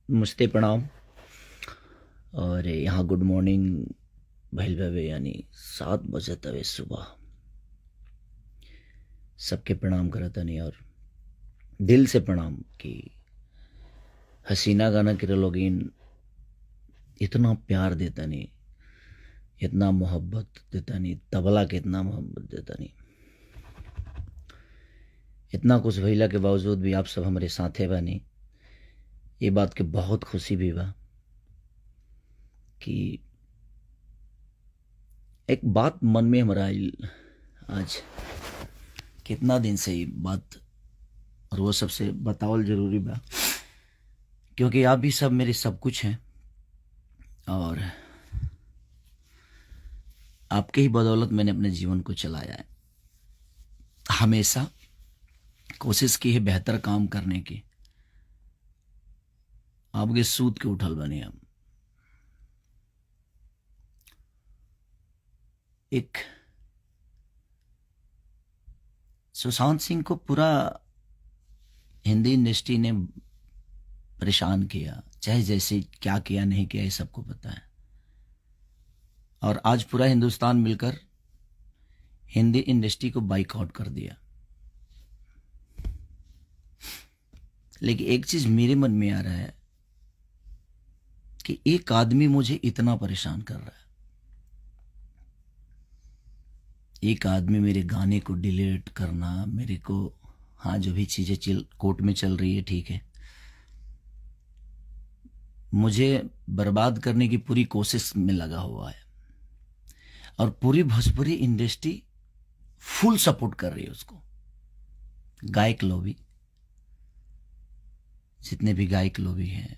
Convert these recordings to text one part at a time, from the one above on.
नमस्ते, प्रणाम। और यहाँ गुड मॉर्निंग भइल बावे, यानी 7 बजत हवे सुबह। सबके प्रणाम करतनी और दिल से प्रणाम कि हसीना गाना के लोगिन इतना प्यार देतानी, इतना मोहब्बत देतानी, तबला के इतना मोहब्बत देतानी। इतना कुछ भइला के बावजूद भी आप सब हमरे साथे बानी, ये बात के बहुत खुशी भी बा कि एक बात मन में हमरा आइल आज कितना दिन से ये बात और वो सबसे बतावल जरूरी बा, क्योंकि आप भी सब मेरे सब कुछ हैं और आपके ही बदौलत मैंने अपने जीवन को चलाया है। हमेशा कोशिश की है बेहतर काम करने की। आपके सूत के उठल बने हम। एक सुशांत सिंह को पूरा हिंदी इंडस्ट्री ने परेशान किया, चाहे जैसे क्या किया नहीं किया ये सबको पता है। और आज पूरा हिंदुस्तान मिलकर हिंदी इंडस्ट्री को बाइकआउट कर दिया। लेकिन एक चीज मेरे मन में आ रहा है कि एक आदमी मुझे इतना परेशान कर रहा है, एक आदमी मेरे गाने को डिलीट करना, मेरे को, हाँ जो भी चीज़ें कोर्ट में चल रही है ठीक है, मुझे बर्बाद करने की पूरी कोशिश में लगा हुआ है और पूरी भोजपुरी इंडस्ट्री फुल सपोर्ट कर रही है उसको। गायक लॉबी, जितने भी गायक लॉबी हैं,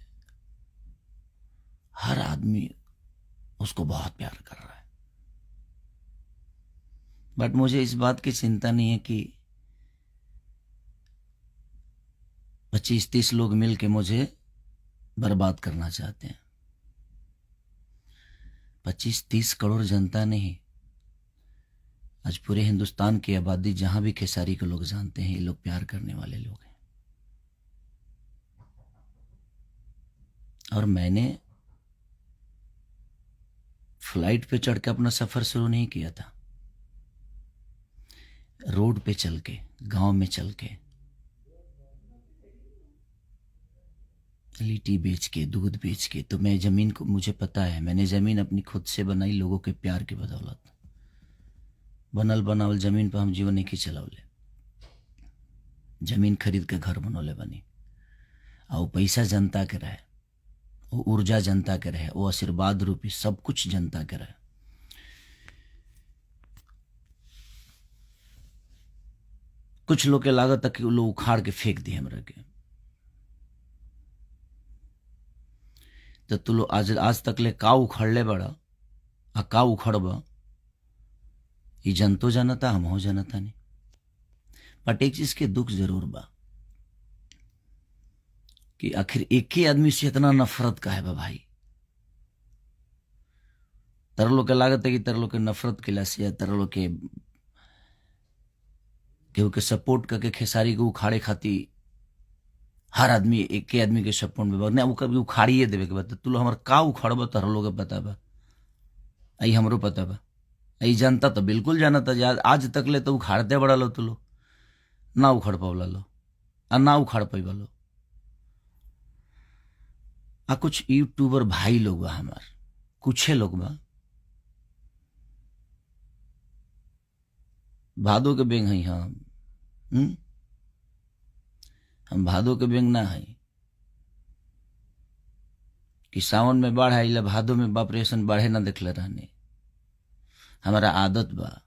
हर आदमी उसको बहुत प्यार कर रहा है। बट मुझे इस बात की चिंता नहीं है कि 25-30 लोग मिलके मुझे बर्बाद करना चाहते हैं। 25-30 करोड़ जनता नहीं, आज पूरे हिंदुस्तान की आबादी जहां भी खेसारी को लोग जानते हैं, ये लोग प्यार करने वाले लोग हैं। और मैंने फ्लाइट पे चढ़ के अपना सफर शुरू नहीं किया था, रोड पे चल के, गांव में चल के, लिट्टी बेच के, दूध बेच के, तो मैं जमीन को, मुझे पता है, मैंने जमीन अपनी खुद से बनाई लोगों के प्यार की बदौलत। बनल बनावल जमीन पर हम जीवन नहीं चलावले, जमीन खरीद के घर बनौले बनी। और पैसा जनता के रहे, वो ऊर्जा जनता के रहे, वो आशीर्वाद रूपी सब कुछ जनता के रहे। कुछ लोग के लागत कि वो लोग उखाड़ के फेंक दिए हमरा के, तो तू लोग आज तक ले का उखड़ले बड़ा आ का उखड़बा, ये जनतो जानता, हम हो जानता नहीं। बट एक चीज के दुख जरूर बा कि आखिर एक ही आदमी से इतना नफरत का है बा भाई। तर लोग के लागत है कि तर लोग के नफरत के से या तर लोग के केहू के सपोर्ट करके खेसारी को उखाड़े खाती हर आदमी एक ही आदमी के सपोर्ट में नहीं, वो कभी उखाड़िए देवे के बाद तू लोग हमार का उखाड़ब तर लोग के पता बा, आई हमरो पता बा, आई जनता तो बिल्कुल जानता। आज तक ले तो उखाड़ते बड़ा लो तू लोग, ना उखाड़ पवला लो आ ना उखाड़ पैबा लो। आ कुछ यूट्यूबर भाई लोग बा हमार, कुछ लोग बा भादो के बेंग है हम, हम भादो के बेंग ना है कि सावन में बाढ़ आइला भादो में बाप रे ऐसन बाढ़े ना देखले रहने, हमारा आदत बा।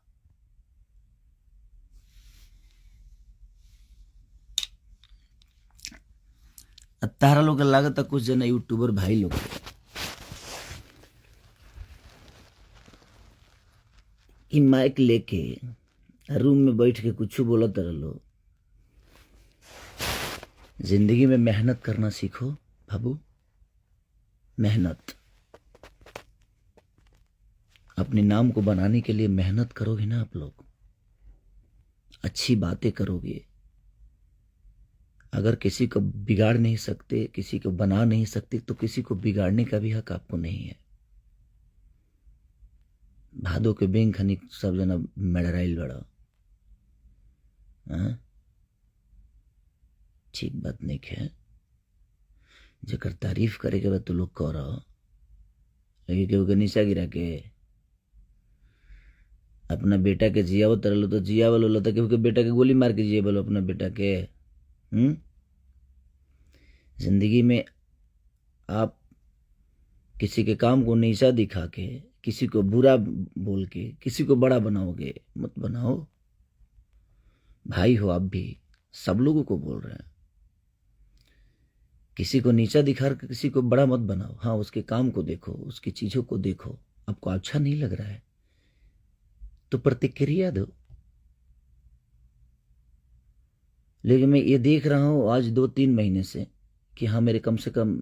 तारा लोग लागत कुछ जना यूट्यूबर भाई लोग ई माइक लेके रूम में बैठ के कुछ बोलत रहो। जिंदगी में मेहनत करना सीखो बाबू, मेहनत, अपने नाम को बनाने के लिए मेहनत करोगे ना आप लोग, अच्छी बातें करोगे, अगर किसी को बिगाड़ नहीं सकते, किसी को बना नहीं सकते, तो किसी को बिगाड़ने का भी हक आपको नहीं है। भादो के बेंग खनी सब जना मेड़राइल बड़ा। हाँ? ठीक बात नहीं है। जेकर तारीफ करे के बाद तो लोग कह रहा, लेकिन केहू के नीचा गिरा के अपना बेटा के जियावत रहो तो जियावल होला, तो केहू के बेटा के गोली मार के जियावल अपना बेटा के। जिंदगी में आप किसी के काम को नीचा दिखा के, किसी को बुरा बोल के किसी को बड़ा बनाओगे, मत बनाओ। भाई हो आप भी, सब लोगों को बोल रहे हैं, किसी को नीचा दिखा के किसी को बड़ा मत बनाओ। हाँ, उसके काम को देखो, उसकी चीज़ों को देखो, आपको अच्छा नहीं लग रहा है तो प्रतिक्रिया दो। लेकिन मैं ये देख रहा हूँ आज 2-3 महीने से कि हाँ, मेरे कम से कम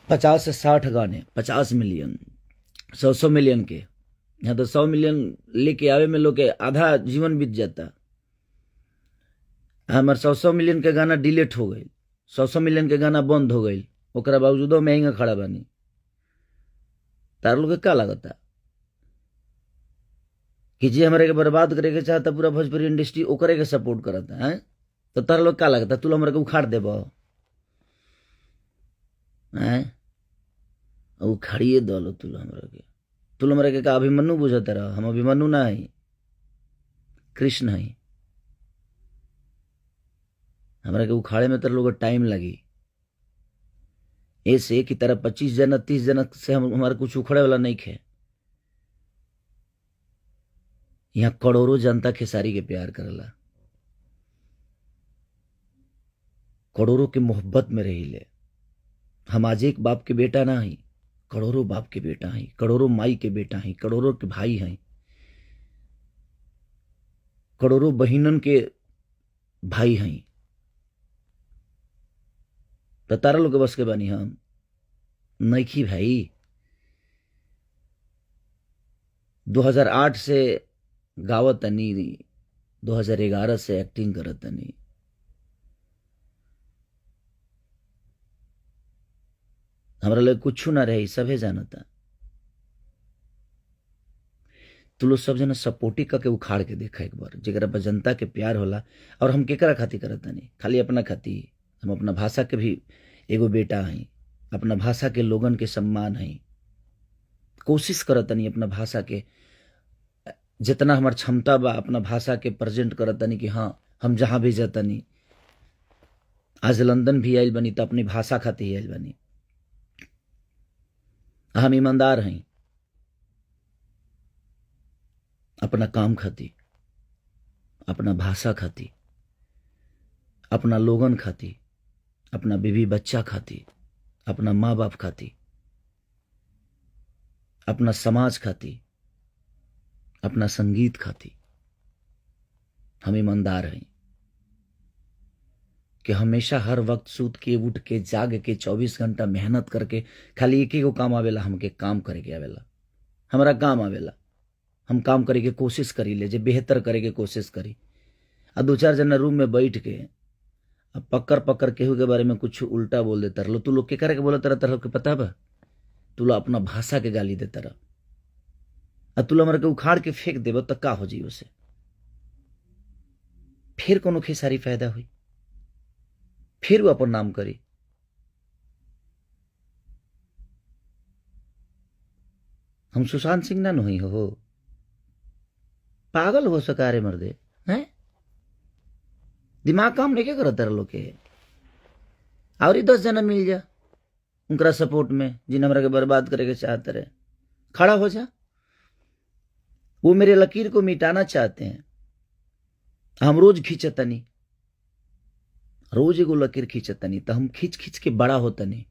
50 से 60 गाने 50 मिलियन, 100-100 मिलियन के, यहाँ तो 100 मिलियन लेके आवे में लोग के आधा जीवन बीत जाता। हमारे 100-100 मिलियन के गाना डिलीट हो गई, 100-100 मिलियन के गाना बंद हो गई, ओकरा बावजूदो महंगा खड़ा बानी। तार लोग के का लगता कि जे हमारे के बर्बाद करे के चाहता पूरा भोजपुरी इंडस्ट्री ओकरे के सपोर्ट करता है, तो तार लोग का लगता तू लोग हमारे के उखाड़ देब? हैं, उखाड़िए दलो तू लोग हमरा के। तू लोग हमरा के का अभिमन्यु बुझता रह? हम अभिमन्यु ना है, कृष्ण है। हमरा के उखाड़े में तर लोग टाइम लगी। ऐसे कि तरह 25 जना 30 जना से हम हमारा कुछ उखड़े वाला नहीं खे। यहाँ करोड़ों जनता खेसारी के प्यार करला, करोड़ों के मोहब्बत में रही ले। हम आज एक बाप के बेटा ना ही, करोड़ों बाप के बेटा हैं, करोड़ों माई के बेटा हैं, करोड़ों के भाई हैं, करोड़ों बहिनन के भाई हैं। तो तारा लोग के बस के बानी हम नइखी भाई। 2008 से गावत तनी, 2011 से एक्टिंग करत तनी। हमरा लगे कुछ ना रहे, सभे जानता। तू लोग सब जना सपोर्टी करके उखाड़ के देखा एक बार, जेकरा पर जनता के प्यार होला। और हम केकरा खातिर करत तनी? खाली अपना खातिर। हम अपना भाषा के भी एगो बेटा हई, अपना भाषा के लोगन के सम्मान हई। कोशिश करत तनी अपना भाषा के जितना हमार क्षमता बा अपना भाषा के प्रेजेंट करत तनी कि हाँ हम जहाँ भी जातनी, आज लंदन भी आयल बनी तो अपनी भाषा खातिर ही आयल बनी। हम ईमानदार हैं अपना काम खातिर, अपना भाषा खातिर, अपना लोगन खातिर, अपना बीवी बच्चा खातिर, अपना माँ बाप खातिर, अपना समाज खातिर, अपना संगीत खातिर। हम ईमानदार हैं कि हमेशा हर वक्त सूत के उठ के जाग के 24 घंटा मेहनत करके खाली एक ही को काम आवेला, हमके काम करे के आवेला, हमारा काम आवेला। हम काम करे के कोशिश करी ले, जे बेहतर करे के कोशिश करी। आ 2-4 जना रूम में बैठ के अब पकड़ पकड़ केहू के बारे में कुछ उल्टा बोल देता रहो। तू लोग के करे के बोलता रह, तरह के पता बा? तू लोग अपना भाषा के गाली देता रह। आ तू लोग हमरा के उखाड़ के फेंक देब त का हो जी उसे? फिर कोनो खेसारी फायदा हुई? फिर वो अपन नाम करी। हम सुशांत सिंह ना नहीं हो, पागल हो सका रे मर्दे हैं? दिमाग काम नहीं क्या करत लोग के? और ही 10 जना मिल जा उनकरा सपोर्ट में, जिन हमरा के बर्बाद करे के चाहते रहे, खड़ा हो जा। वो मेरे लकीर को मिटाना चाहते हैं। हम रोज खींचतनी, रोज एगो लकीर खींचतनी, तो हम खींच खींच के बड़ा होतनी।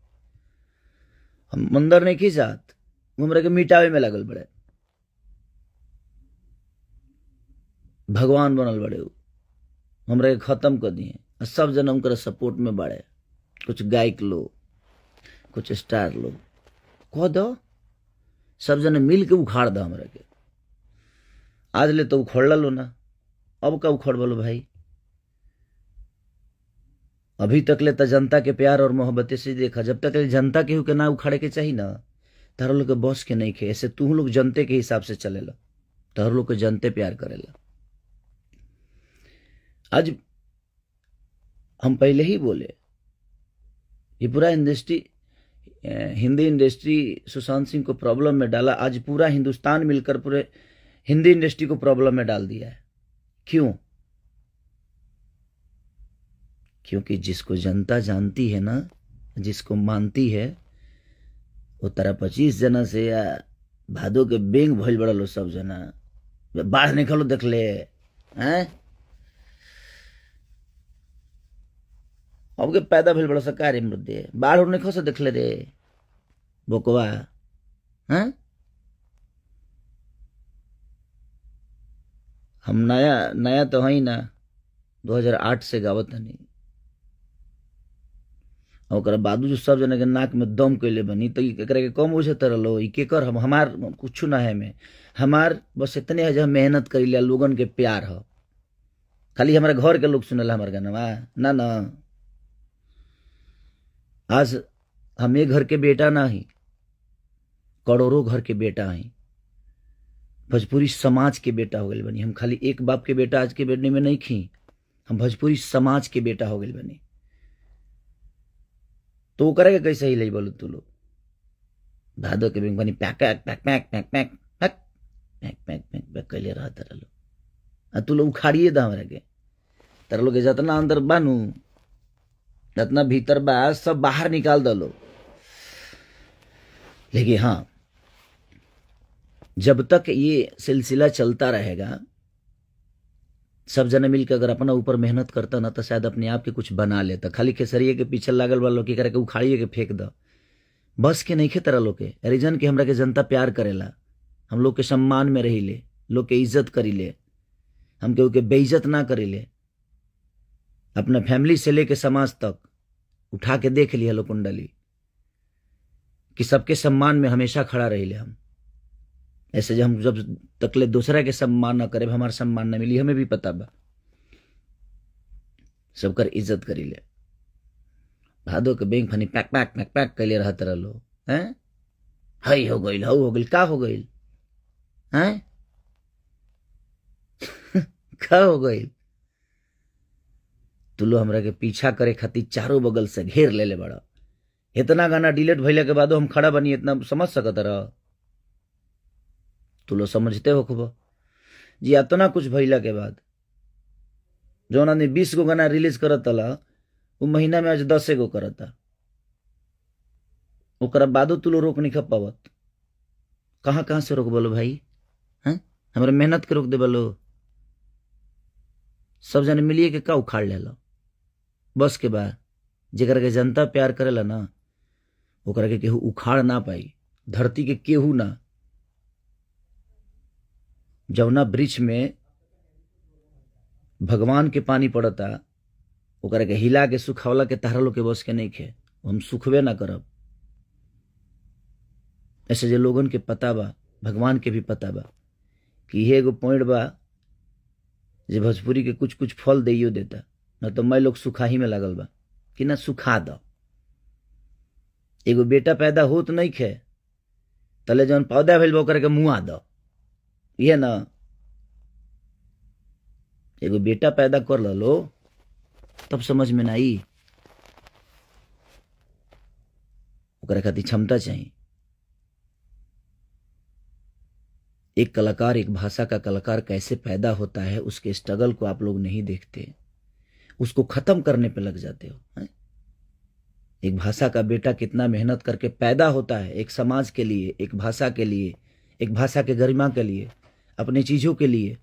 हम अंदर नहीं खींचात, वो हमरा के मिटावे में लगल बड़े, भगवान बनल बड़े, हमरा के खत्म कर दिए। सब जन उनकर सपोर्ट में बढ़े, कुछ गायक लोग, कुछ स्टार लोग, कह दो सब जन मिल के उखाड़ दो हमरा के। आज ले तो उखड़ लो ना, अब का उखड़ बोलो भाई? अभी तक ले त जनता के प्यार और मोहब्बत से देखा, जब तक ले जनता केहू के ना उखाड़े के चाही ना, तारा लोग के बस के नहीं खे। ऐसे तू लोग जनते के हिसाब से चलेला, तारा लोग के जनते प्यार करेला। आज हम पहले ही बोले, ये पूरा इंडस्ट्री, हिंदी इंडस्ट्री सुशांत सिंह को प्रॉब्लम में डाला। आज पूरा हिंदुस्तान मिलकर पूरे हिंदी इंडस्ट्री को प्रॉब्लम में डाल दिया है। क्यों? क्योंकि जिसको जनता जानती है ना, जिसको मानती है, वो तारा 25 जना से या भादो के बेंग भइल बड़ा लो सब जना बाढ़ निकलो देख ले हैं। अब के पैदा भइल बड़ा सरकारी मुद्दे बाढ़ और नहीं से देख ले रे बोकवा हैं। हम नया नया तो है ही ना, 2008 से गावत नहीं। ओकरा बादू जो सब जना के नाक में दम कैले बनी, तो एकरा के कम बुझत रहो। ई केकर हम हमार कुछ ना है में, हमार बस इतने है जो हम मेहनत करी लोगन के प्यार हो। खाली हमारे घर के लोग सुनेला हमार गाना ना ना। आज हम एक घर के बेटा ना ही, करोड़ों घर के बेटा ही, भोजपुरी समाज के बेटा हो गए बनी। हम खाली एक बाप के बेटा आज के बेटने में नहीं खी, हम भोजपुरी समाज के बेटा हो गए बनी। तो वो करेगा कैसे ही ले बोलो तू लोग भादो के बेंग बनी pack pack pack pack pack pack pack pack pack pack pack कैले रहता रहो। आ तू लोग उखाड़िए दा हमरा के, तारा लोग के जितना अंदर बानू जितना भीतर बा सब बाहर निकाल दलो। लेकिन हाँ, जब तक ये सिलसिला चलता रहेगा, सब जने मिलकर अगर अपना ऊपर मेहनत करता ना तो शायद अपने आप के कुछ बना लेता। खाली खेसरिए के पीछे लागल बा लोग के उखाड़िए के फेंक द, बस के नहीं खे तरह लोग के। रीजन के हमरा के जनता प्यार करेला, हम लोग के सम्मान में रही ले, लोग के इज्जत करी ले, हम केहू के बेइज्जत ना करी ले। अपना फैमिली से लेके समाज तक उठा के देख लिया लो कुंडली कि सबके सम्मान में हमेशा खड़ा रही ले हम। ऐसे जब हम जब तकले दूसरा के सम्मान ना करे हमारा सम्मान ना मिली, हमें भी पता बा। सबकर इज्जत करी ले। भादो के बैंक फनी पैक पैक पैक पैक कैले रहत रहो हैं। हई हो गइल, हऊ हो गइल, का हो गइल हैं का हो गइल? तू लो हमरा के पीछा करे खातिर चारों बगल से घेर ले ले बड़ा। इतना गाना डिलीट भइला के बादो हम खड़ा बनी, इतना समझ सकत रह तू लो समझते हो खूब जी। इतना कुछ भइला के बाद जौन आदमी 20 गो गाना रिलीज करत तला, वो महीना में आज 10 गो करता। ओकरा बादो तू लो रोक नहीं खा पावत। कहाँ कहाँ से रोक बोलो भाई हैं? हमरा मेहनत के रोक दे बोलो। सब जने मिलिए के का उखाड़ ले लो बस के बाद। जेकरा के जनता प्यार करेला ना, ओकरा के केहू उखाड़ ना पाई, धरती के केहू ना। जौना वृक्ष में भगवान के पानी पड़ता, ओकरा के हिला के सुखावला के तारा लोग के बस के नहीं खे। हम सुखबे ना करब। ऐसे जे लोगन के पता बा, भगवान के भी पता बा कि ये एगो पॉइंट बा जे भोजपुरी के कुछ कुछ फल देइयो देता, न तो मैं लोग सुखाही में लागल बा कि ना सुखा दो। एगो बेटा पैदा होत नहीं खे तले जौन पौधा भइल बा ओकरा के मुआ दो, ये ना। एगो बेटा पैदा कर लो तब समझ में ना आई। ओकरा खातिर क्षमता चाहिए। एक कलाकार, एक भाषा का कलाकार कैसे पैदा होता है, उसके स्ट्रगल को आप लोग नहीं देखते, उसको खत्म करने पे लग जाते हो है? एक भाषा का बेटा कितना मेहनत करके पैदा होता है, एक समाज के लिए, एक भाषा के लिए, एक भाषा के गरिमा के लिए, अपनी चीजों के लिए।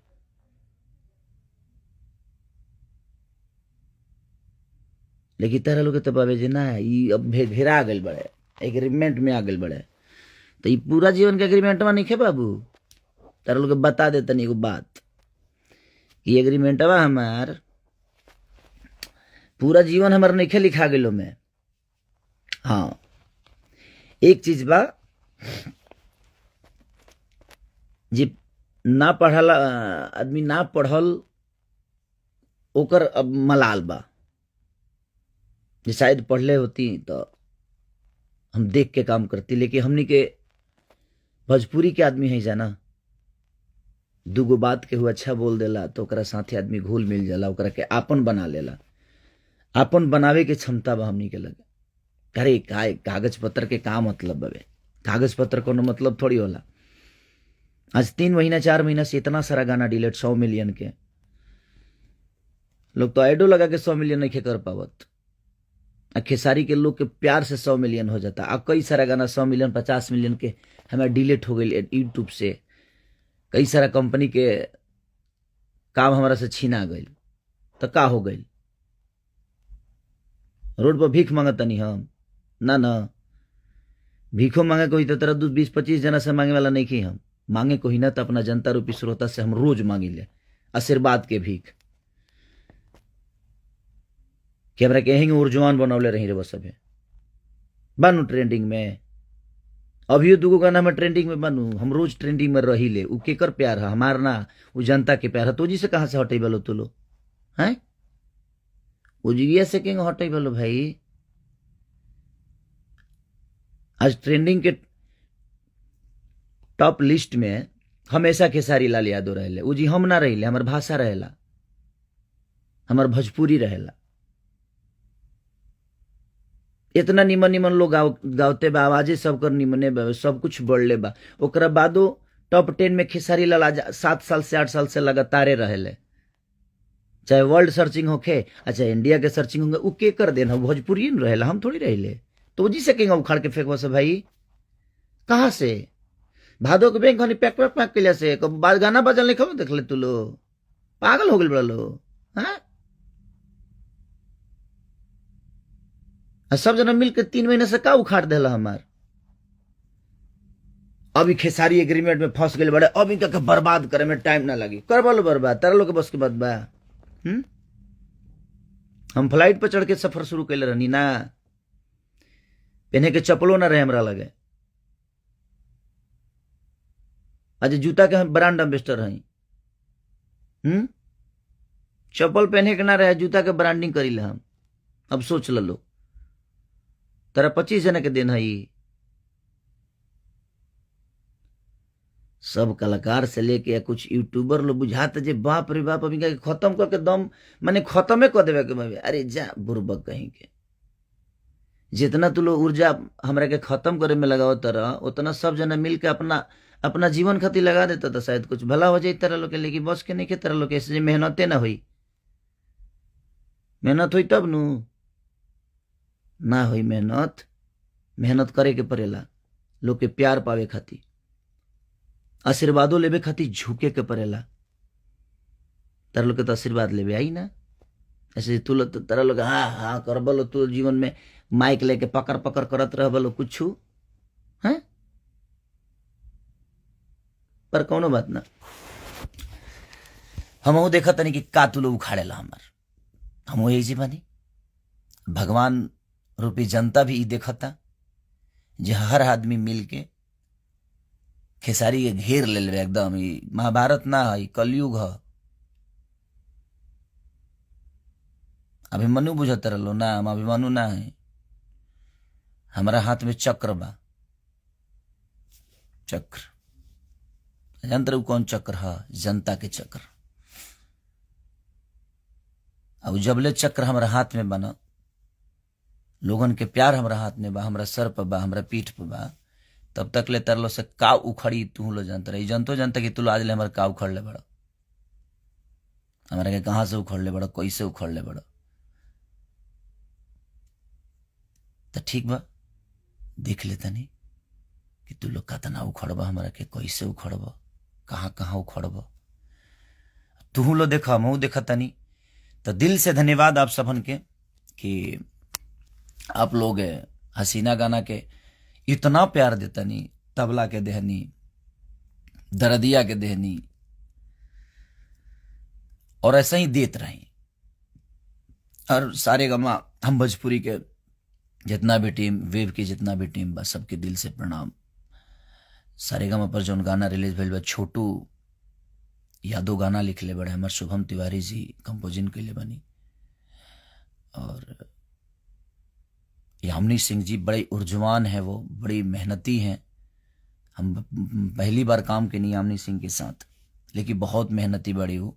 लेकिन तारा लोग तो बाबे जे ना, ई अब घेरा गइल बड़े, एग्रीमेंट में आ गइल बड़े। तो ई पूरा जीवन के एग्रीमेंटवा नहीं खे बाबू। तारा लोग बता दे तनी एगो बात, ई एग्रीमेंटवा हमार पूरा जीवन हमार नहीं लिखा गेलो में। हाँ, एक चीज बा जे ना पढ़ल आदमी, ना पढ़ल ओकर अब मलाल बा। जे शायद पढ़ले होती तो हम देख के काम करती, लेकिन हमनी के भोजपुरी के आदमी है जाना, दूगो बात केहू अच्छा बोल देला तो ओकरा साथे आदमी घुल मिल जाला, ओकरा के आपन बना लेला। आपन बनावे के क्षमता बा हमनी के लगे। अरे का कागज पत्र के का मतलब बावे, कागज पत्र कोनो मतलब थोड़ी होला। आज 3 महीना 4 महीना से इतना सारा गाना डिलीट 100 मिलियन के, लोग तो एडो लगा के 100 मिलियन नहीं कर पावत। आ खेसारी के लोग के प्यार से 100 मिलियन हो जाता। आ कई सारा गाना 100 मिलियन 50 मिलियन के हमारा डिलीट हो गई यूट्यूब से। कई सारा कंपनी के काम हमारा से छीना गई, तो का हो गई? रोड पर भीख मांगतनी हम ना ना, भीखो मांगे कोई तो तरह 20-25 जना से मांगे वाला नहीं की हम मांगे कोई ना, तो अपना जनता रूपी श्रोता से हम रोज मांगी ले आशीर्वाद के भीख कि हमरा के यहीं उर्जवान बनौले रही रे बस। अभी बनू ट्रेंडिंग में, अभियो दूगो गाना में ट्रेंडिंग में बनू, हम रोज ट्रेंडिंग में रही ले। उ केकर प्यार है हमार ना, उ जनता के प्यार है। तो जी से कहाँ से हटे बलो तू लो हैं, उजिया से केंगे हटे बलो भाई? आज ट्रेंडिंग के टॉप लिस्ट में हमेशा खेसारी लाल यादव रहले। उ जी हम ना रहिले, हमार भाषा रहेला, हमार भोजपुरी रहेला। इतना निमन निमन लोग गावते बा, आवाजे सबकर निमने बा, सब कुछ बढ़ले बा, ओकरा बादो टॉप 10 में खेसारी लाल आज 7 साल से 8 साल से लगातारे रहेले। चाहे वर्ल्ड सर्चिंग होखे, अच्छा इंडिया के सर्चिंग होखे, उ के कर देना भोजपुरी न रहेला, हम थोड़ी रहिले। तो जी से केंगा उखाड़ के फेंकवा से भाई? कहाँ से भादो के बैंक हनी पैक पैक पैक कैला से बाद गाना बजल नहीं खबर देख ले तू लो, पागल हो गइल बड़ा लो। हाँ, सब जना मिलकर 3 महीना से का उखाड़ देला हमार। अभी खेसारी एग्रीमेंट में फंस गए बड़े, अब इनका के बर्बाद करे में टाइम ना लगी। कर लो बर्बाद, तारा लोग के बस के बात बा। हम फ्लाइट पर चढ़ के सफर शुरू कैले रहनी ना, पहने के चप्पलो ना रहे हमरा लगे। आज जूता के हम ब्रांड एम्बेसडर हई। चप्पल पहने के ना रहे, जूता के ब्रांडिंग करी ले हम। अब सोच लो, तारा 25 जना के दिन है। सब कलाकार से लेके या कुछ यूट्यूबर लोग बुझाते जे बाप रे बाप, अभी खत्म करके दम माने खत्मे कर देवे के। अरे जा बुरबक कहीं के, जितना तू लोग ऊर्जा हमरा के खत्म करे में लगाओ तरह, उतना सब जना मिल के अपना अपना जीवन खातिर लगा देता तो शायद कुछ भला हो जाए तरह लोग के। लेकिन बस के नहीं के तरह लोग के ऐसे मेहनते ना हुई, मेहनत हुई तब नू ना हुई मेहनत। मेहनत करे के पड़ेला लोग के प्यार पावे खातिर, आशीर्वादो लेवे खातिर झुके के पड़ेला। तार लोग के तो आशीर्वाद लेवे आई ना, ऐसे तू लोग तारा लोग हाँ हाँ कर बोलो, तू जीवन में माइक लेके पकड़ पकड़ करत रह बोलो कुछ हैं, पर कोनो बात ना। हम देखा तनी कि का तू लोग उखाड़ेला हमार, हम यही जी बानी। भगवान रूपी जनता भी देखता जे हर आदमी मिल के खेसारी के घेर ले ले एकदम। महाभारत ना है, कलयुग है। अभिमन्यु बुझत रहो ना, हम अभिमन्यु ना है। हमारा हाथ में चक्र बा, चक्र जानते रहो कौन चक्र है? जनता के चक्र। अब जबले चक्र हमारा हाथ में बना, लोगन के प्यार हमारा हाथ में बा, हमारा सर पर बा, हमारा पीठ पर बा, तब तक ले तरलो से का उखड़ी तू लो जानते रही। जनतो जानता कि तू आज ले हमारा का उखड़ ले बड़ा, हमारा के कहाँ से उखड़ ले बड़ा, कैसे उखड़ ले बड़ा। तो ठीक बा, देख लेता नहीं कि तू लोग कतना उखड़बा हमारा के, कैसे उखड़बा, कहाँ कहाँ उखड़बा। तू लो देखा, हमहू देखा तनी। तो दिल से धन्यवाद आप सबन के कि आप लोग हसीना गाना के इतना प्यार देतनी, तबला के देहनी, दरदिया के देहनी, और ऐसा ही देत रही। और सारे गमा हम भोजपुरी के जितना भी टीम, वेव की जितना भी टीम बा, सबके दिल से प्रणाम। सारे गमा पर जौन गाना रिलीज भइल बा, छोटू यादव गाना लिखले बड़े, हमार शुभम तिवारी जी कंपोजिंग के लिए बनी, और यामिनी सिंह जी बड़े ऊर्जावान हैं, वो बड़ी मेहनती हैं। हम पहली बार काम के नहीं यामिनी सिंह के साथ, लेकिन बहुत मेहनती बड़ी हो।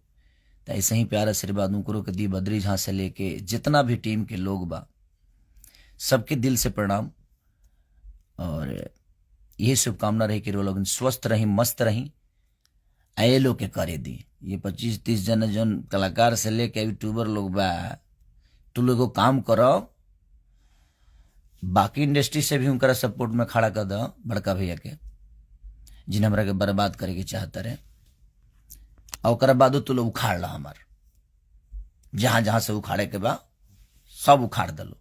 तो ऐसे ही प्यार आशीर्वाद उनको के दी। बद्री झा से लेके जितना भी टीम के लोग बा, सबके दिल से प्रणाम और यही शुभकामना रही कि वो लोग स्वस्थ रही, मस्त रही। आए लोग के करे दी ये 25-30 जन जौन कलाकार से लेके यूट्यूबर लोग बा, तू लोग काम करो, बाकी इंडस्ट्री से भी उनका सपोर्ट में खड़ा कर दो बड़का भैया के, जिन हमरा के बर्बाद करे के चाहता रहे। और ओकरा बादो तू लोग उखाड़ ला हमार, जहां जहां से उखाड़े के बा सब उखाड़ दलो।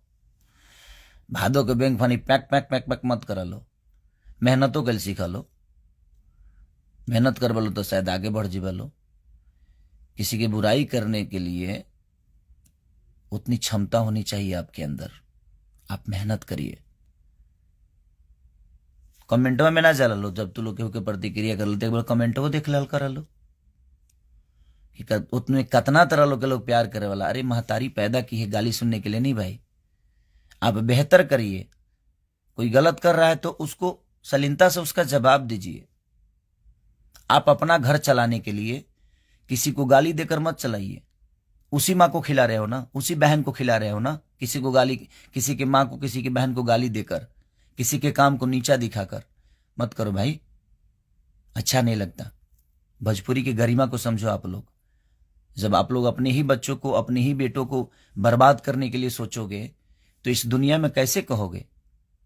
भादो के बैंक फनी पैक पैक पैक पैक मत कर लो, मेहनतो कल सीख लो। मेहनत कर बलो तो शायद आगे बढ़ जीवलो। किसी की बुराई करने के लिए उतनी क्षमता होनी चाहिए आपके अंदर। आप मेहनत करिए। कमेंटवा में ना जाला लो, जब तू लोग केहू के प्रतिक्रिया कर लो, एक बार कमेंटो देख लल कर लो कि उतने कतना तरह लोग के लोग प्यार करे वाला। अरे महतारी पैदा की है गाली सुनने के लिए नहीं भाई। आप बेहतर करिए। कोई गलत कर रहा है तो उसको सलीनता से उसका जवाब दीजिए। आप अपना घर चलाने के लिए किसी को गाली देकर मत चलाइए। उसी माँ को खिला रहे हो ना, उसी बहन को खिला रहे हो ना। किसी को गाली, किसी के माँ को, किसी की बहन को गाली देकर, किसी के काम को नीचा दिखाकर मत करो भाई, अच्छा नहीं लगता। भोजपुरी की गरिमा को समझो आप लोग। जब आप लोग अपने ही बच्चों को, अपने ही बेटों को बर्बाद करने के लिए सोचोगे तो इस दुनिया में कैसे कहोगे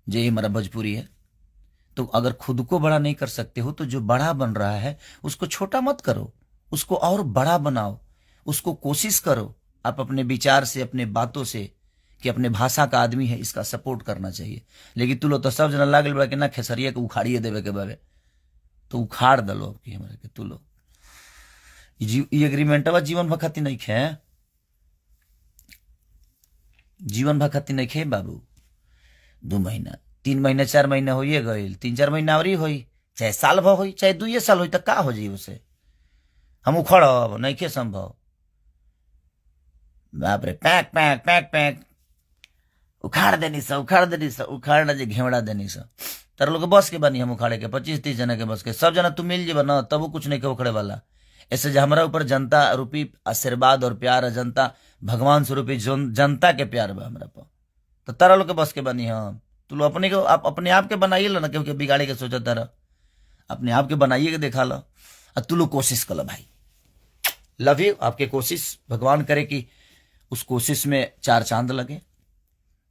जे ये हमारा भोजपुरी है? तो अगर खुद को बड़ा नहीं कर सकते हो तो जो बड़ा बन रहा है उसको छोटा मत करो, उसको और बड़ा बनाओ, उसको कोशिश करो आप अपने विचार से, अपने बातों से कि अपने भाषा का आदमी है, इसका सपोर्ट करना चाहिए। लेकिन तू लोग तो सब जना लागल बा कि ना खेसरिया के उखाड़िए देवे के बारे, तो उखाड़ दलो अब की हमरा के। तू लोग ई एग्रीमेंटवा जीवन भर खातिर नहीं खे, जीवन भर खातिर नहीं खे बाबू। 2 महीना, 3 महीना, 4 महीना होइए गईल, 3-4 महीना और होई, चाहे साल भर होई, चाहे 2 साल होई, तो का हो जाई उसे? हम उखड़ब नहीं खे संभव। बाप रे, पैक पैक पैक पैक, उखाड़ देनी सा, उखाड़ देनी सा, उखाड़ जे घेवड़ा देनी सा। तार लोग के बस के बानी हम उखाड़े के? 25-30 जना के बस के? सब जना तू मिल जेबा ना, तबो कुछ नहीं के उखड़े वाला। ऐसे जो हमारा ऊपर जनता रूपी आशीर्वाद और प्यार है, जनता भगवान स्वरूपी जनता के प्यार बा हमरा पर, तो तारा लोग के बस के बानी हम? तू लोग अपने को, आप अपने आप के बनाइए लो ना। क्योंकि बिगाड़े के सोचा तारा, अपने आप के बनाइए के देखा लो। और तू लोग कोशिश कर लो भाई। Love you. आपके कोशिश, भगवान करे कि उस कोशिश में चार चांद लगे।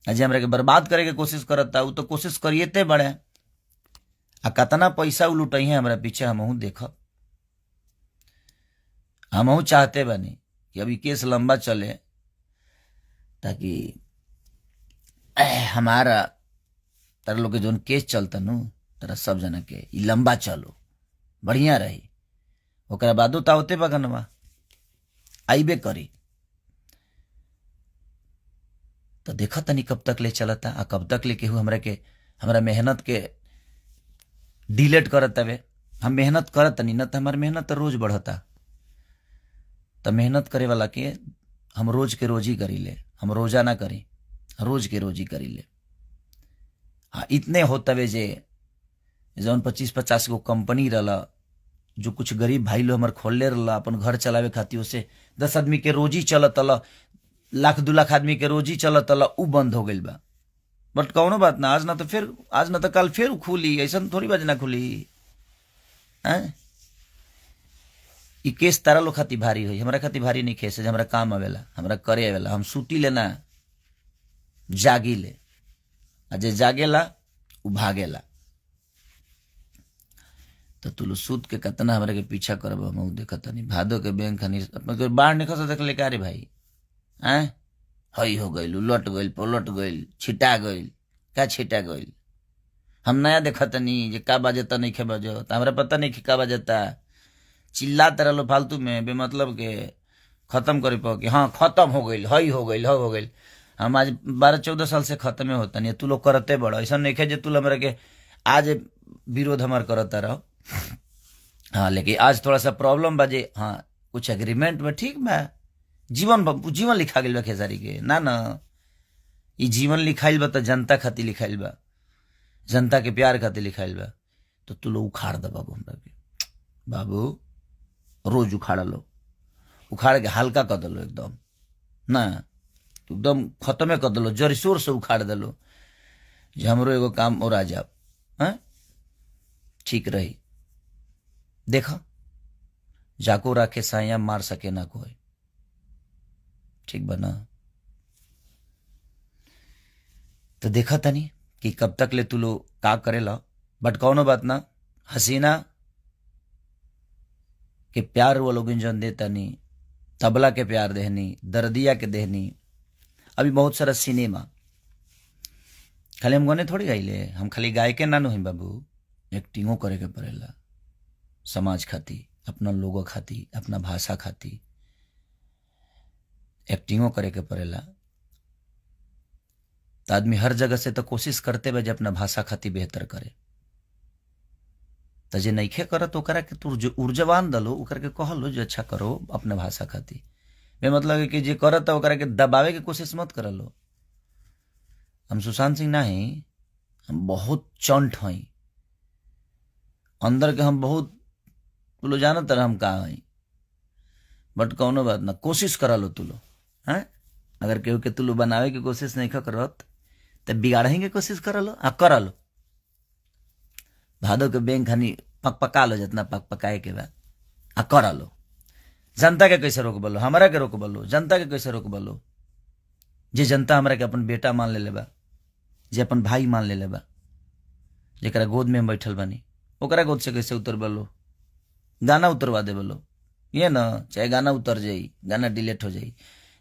अजय हमरा के बर्बाद करे के कोशिश करता, उ तो कोशिश करिए ते बड़े। आ कतना पैसा उ लुटई है हमरा पीछे, हमहू देखब। हमहू चाहते बनी कि अभी केस लंबा चले ताकि हमारा तारा लोग के जोन केस चलता नु, तारा सब जना के ई लंबा चलो, बढ़िया रही। ओकरा बादो त आवते बगनवा आइबे करी। तो देखा तनी कब तक ले चलता आ कब तक ले केहू हमरा के, हमरा मेहनत के डिलेट करत हवे। हम मेहनत करत तनी न, त हमार मेहनत तो रोज बढ़ता। त मेहनत करे वाला के हम रोज के रोज ही करी ले, हम रोजाना करी, रोज के रोज ही करी ले। हाँ, इतने होतवे जे जौन 25-50 गो कंपनी रहला, जो कुछ गरीब भाई लोग हमार खोलले रहला अपन घर चलावे खातिर, उसे 10 आदमी के रोजी चलत, लाख 2 लाख आदमी के रोजी चलत, उ बंद हो गइल बा। बट कौनो बात ना, आज ना तो फिर, आज ना तो कल फिर उ खुली। ऐसा थोड़ी बात ना खुली हैं। ई केस तारा लोग खातिर भारी होई, हमरा खातिर भारी नहीं। खेस हमरा काम आवेला, हमरा करे आवेला। हम सूती लेना, जागी ले, आ जे जागेला उ भागेला। तो तू लोग सूत के कतना हमरा के पीछा करब, हम देखत नहीं। भादो के बैंक खनी अपन के बाढ़ निकल देख ले का रे भाई? हैं, हई हो गइल, उलट गइल, पलट गइल, छिटा गइल, का छिटा गइल? हम नया देखत नहीं जे का बाजता, नहीं खे बजो त हमरा पता नहीं का बाजता। चिल्लात रहलो फालतू में बेमतलब के, खत्म करे पो कि हाँ खत्म हो गइल, हई हो गइल, हो गइल। हम आज 12-14 साल से खत्मे होता नहीं, तू लोग करते बड़ो। ऐसा नहीं जे तू लोग हमरा के आज विरोध हमार करता रहो। हाँ, लेकिन आज थोड़ा सा प्रॉब्लम बा जे हाँ कुछ एग्रीमेंट में ठीक बा, जीवन जीवन लिखा गेल बा खेसारी के ना ना। ई जीवन लिखाइल बा त जनता खातिर लिखाइल बा, जनता के प्यार खातिर लिखाइल बा। तो तू लोग उखाड़ दे बाबू हमरा के, बाबू रोज उखाड़ लो, उखाड़ के हल्का कर दलो एकदम ना, एकदम खत्मे कर दलो, जरसोर से उखाड़ दलो जे हमरो एगो काम और आ जाब। हाँ ठीक रही। देखा जाको राखे साया मार सके ना कोई, ठीक बना। तो देखा तनी कि कब तक ले तू लोग का करेला, बट कौनो बात ना, हसीना के प्यार वो लोग जौन देता नहीं, तबला के प्यार देहनी, दर्दिया के देहनी, अभी बहुत सारा सिनेमा खाली हम गने थोड़ी गाइले, हम खाली गाय के ना नु बाबू, एक्टिंगो करे के पड़ेला समाज खाती, अपना लोगों खाती, अपना भाषा खाती एक्टिंगो करे के पड़ेला। तो आदमी हर जगह से तो कोशिश करते बा जे अपना भाषा खाती बेहतर करे। तो जे नइखे करत ओकरा के तू ऊर्जावान दलो, ओकरा के कहलो जे अच्छा करो अपना भाषा खाती। बे मतलब है कि जे करत ओकरा के दबावे के कोशिश मत करलो। हम सुशांत सिंह नहीं, हम बहुत चंट हई अंदर के, हम बहुत तू लो जानत रह हम का हई, बट कौनो बात ना, कोशिश करा लो तू लो। हैं अगर केहू के तू लो बनावे के कोशिश नहीं करत तो बिगाड़े के कोशिश कर लो, आ कर लो। भादो के बैंक खानी पक पका लो जितना पक पकाए के बाद, आ कर लो। जनता के कैसे रोक बोलो, हमारा के रोक बोलो, जनता के कैसे रोक बोलो? जे जनता हमरा के अपन बेटा मान ले बा, जे अपन भाई मान ले बा, जेकरा गोद में हम बैठल बानी, ओकरा गोद से कैसे उतर बोलो? गाना उतरवा दे बोलो ये ना, चाहे गाना उतर जाई, गाना डिलीट हो जाई।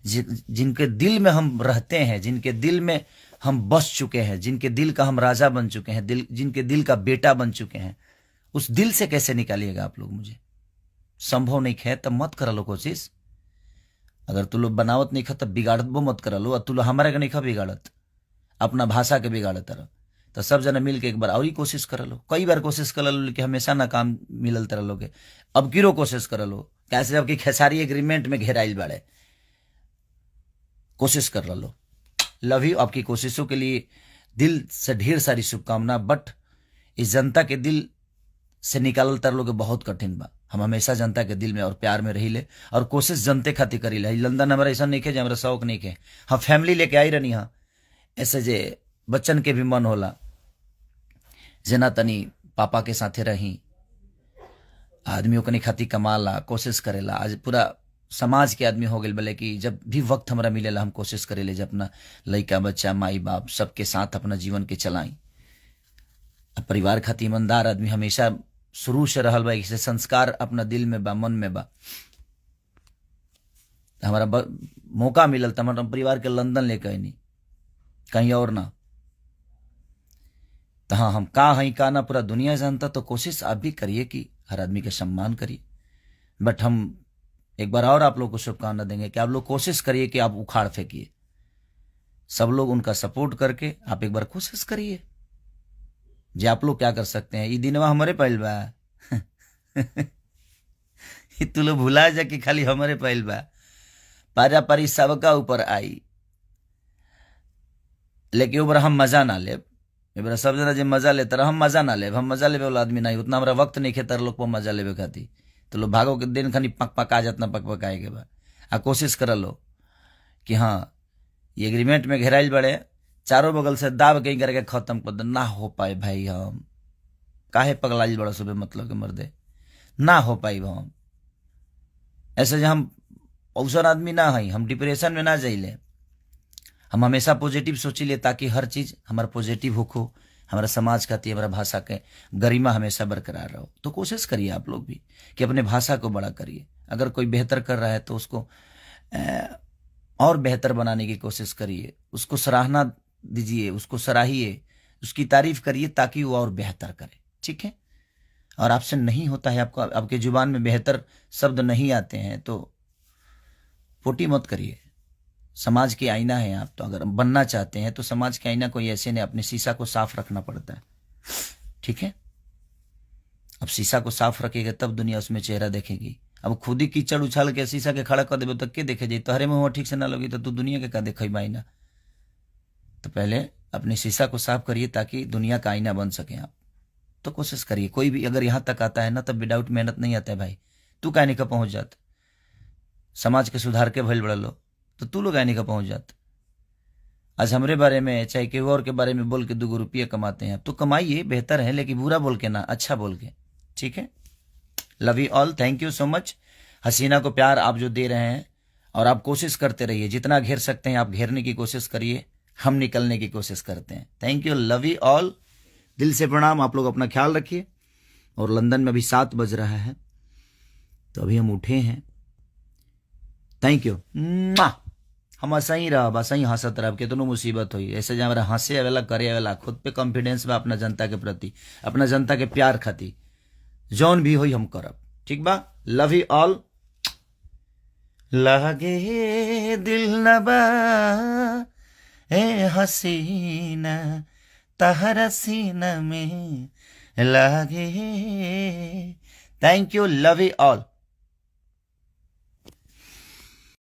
जिनके दिल में हम रहते हैं, जिनके दिल में हम बस चुके हैं, जिनके दिल का हम राजा बन चुके हैं, दिल जिनके दिल का बेटा बन चुके हैं, उस दिल से कैसे निकालिएगा आप लोग मुझे? संभव नहीं है, तब मत करा लो कोशिश। अगर तू लोग बनावत नहीं खा तब बिगाड़बो मत करा लो, और तू लोग हमारा के नहीं खा बिगाड़त, अपना भाषा के बिगाड़त रह। तो सब जना मिल के एक बार और ही कोशिश कर लो, कई बार कोशिश कर लो लेकिन हमेशा ना काम मिलल तरह लोग के। अब किरो कोशिश कर लो, कैसे जबकि खेसारी एग्रीमेंट में घेराइल बाड़े, कोशिश कर लो। लव you, आपकी कोशिशों के लिए दिल से ढेर सारी शुभकामना। बट इस जनता के दिल से निकालल तर लोग बहुत कठिन बा। हम हमेशा जनता के दिल में और प्यार में रही और कोशिश जनते खातिर करी ले। लंदन हमारा ऐसा नहीं है, हमारा शौक नहीं है, हम फैमिली लेके आई रहनी। हाँ ऐसे जे बच्चन के भी मन होला जेना तनी पापा के साथे रही, आदमी ओकनी खातिर कमाला, कोशिश करेला। आज पूरा समाज के आदमी हो गए भले कि जब भी वक्त हमरा मिलेला हम कोशिश करेले जब अपना लइका बच्चा माई बाप सबके साथ अपना जीवन के चलाई। परिवार खातिर ईमानदार आदमी हमेशा शुरू से रहल बा, इसे संस्कार अपना दिल में बा, मन में बा। हमारा मौका मिलल त हम परिवार के लंदन लेके आईनी, कहीं और ना। तो हाँ हम का हई का ना पूरा दुनिया जानता। तो कोशिश आप भी करिए कि हर आदमी के सम्मान करिए। बट हम एक बार और आप लोग को शुभकामना देंगे कि आप लोग कोशिश करिए कि आप उखाड़ फेंकिए, सब लोग उनका सपोर्ट करके आप एक बार कोशिश करिए जे आप लोग क्या कर सकते हैं। ये दिनवा हमारे पाइल बा, तू लोग भुला जा कि खाली हमारे पाइल बा, पारा पारी सबका ऊपर आई, लेकिन ऊपर हम मजा ना लेब। एबरा सब जना जे मजा लेता रह, हम मजा ना लेब, हम मजा लेबे वाला आदमी नहीं, उतना हमारा वक्त नहीं खेतर लोग पर मजा लेबे खातिर। तो लोग भागो के दिन खानी पक पका जात ना पक पकाए के बा। आ कोशिश कर लो कि हाँ ये एग्रीमेंट में घेराइल बड़े, चारों बगल से दाब कहीं करके खत्म कर दे। ना हो पाए भाई, हम काहे पगलाइल बड़ा सुबह मतलब के मर्दे, ना हो पाई हम ऐसे जे हम औसन आदमी ना हई, हम डिप्रेशन में ना जाइले, हम हमेशा पॉजिटिव सोचिले ताकि हर चीज हमारा पॉजिटिव होखो, हमारा समाज खातिर, हमारा भाषा के गरिमा हमेशा बरकरार रहो। तो कोशिश करिए आप लोग भी कि अपने भाषा को बड़ा करिए। अगर कोई बेहतर कर रहा है तो उसको और बेहतर बनाने की कोशिश करिए, उसको सराहना दीजिए, उसको सराहिए, उसकी तारीफ करिए ताकि वो और बेहतर करे। ठीक है, और आपसे नहीं होता है, आपको आपके जुबान में बेहतर शब्द नहीं आते हैं तो पोटी मत करिए। समाज की आईना है आप, तो अगर बनना चाहते हैं तो समाज के आईना कोई ऐसे नहीं, अपने शीशा को साफ रखना पड़ता है। ठीक है, अब शीशा को साफ रखेगा तब दुनिया उसमें चेहरा देखेगी। अब खुद ही कीचड़ उछाल के शीशा के खड़ा कर देबे तो के देखे जाई? तोहरे मुँह ठीक से ना लगी तो तू दुनिया के का देखे आईना? तो पहले अपने शीशा को साफ करिए ताकि दुनिया का आईना बन सके आप। तो कोशिश करिए, कोई भी अगर यहाँ तक आता है ना तब विदाउट मेहनत नहीं आता है भाई। तू काहे नहीं का पहुंच जात? समाज के सुधार के भइल बड़ा लो, तो तू लोग आने का पहुंच जात? आज हमरे बारे में चाहे केहू और के बारे में बोल के 2 रुपये कमाते हैं, तो कमाइए, बेहतर है, लेकिन बुरा बोल के ना, अच्छा बोल के, ठीक है। Love you all, thank you so much. हसीना को प्यार आप जो दे रहे हैं, और आप कोशिश करते रहिए, जितना घेर सकते हैं आप घेरने की कोशिश करिए, हम निकलने की कोशिश करते हैं। Thank you, love you all, दिल से प्रणाम। आप लोग अपना ख्याल रखिए। और लंदन में अभी 7 बज रहा है, तो अभी हम उठे हैं। Thank you. हम ऐसा ही रह, ऐसा ही हंसत रह, कितनो मुसीबत हुई ऐसे जब हमारा हंसे आवेला, करे आवेला, खुद पे कॉन्फिडेंस बा, अपना जनता के प्रति, अपना जनता के प्यार खाती जौन भी होई हम करब। ठीक बा, लव you all. लागे दिल न बा ए हसीना तहरा सीना में लागे। Thank you, love you all.